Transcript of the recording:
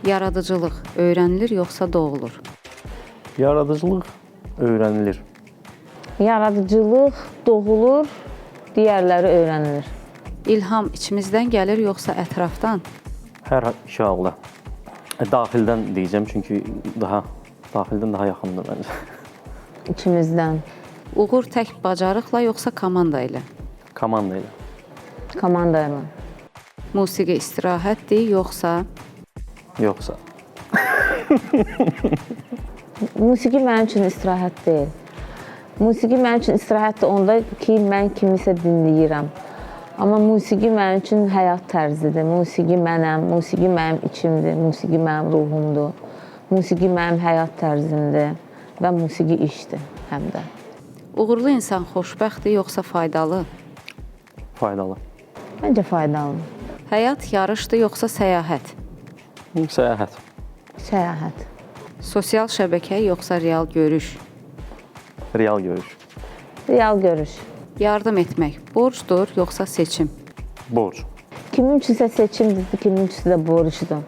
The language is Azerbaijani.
Yaradıcılıq öyrənilir yoxsa doğulur? Yaradıcılıq öyrənilir. Yaradıcılıq doğulur, digərləri öyrənilir. İlham içimizdən gəlir yoxsa ətrafdan? Hər iki halda. Daxildən deyəcəm, çünki daha daxildən daha yaxındır məncə. İçimizdən. Uğur tək bacarıqla yoxsa komanda ilə? Komanda ilə. Komanda ilə. Musiqi istirahətdir yoxsa Yoxsa Musiqi mənim üçün istirahət deyil. Musiqi mənim üçün istirahətdir onda ki, mən kimisə dinləyirəm. Amma musiqi mənim üçün həyat tərzidir. Musiqi mənəm, musiqi mənim içimdir, musiqi mənim ruhumdur. Musiqi mənim həyat tərzimdir və musiqi işdir həm də. Uğurlu insan xoşbəxtdir yoxsa faydalı? Faydalı. Məncə faydalı. Həyat yarışdır yoxsa səyahət? Səyahət. Səyahət. Sosial şəbəkə yoxsa real görüş? Real görüş. Real görüş. Yardım etmək borcdur yoxsa seçim? Borc. Kimin üçünsə seçimdir, kimin üçünsə də borcdur.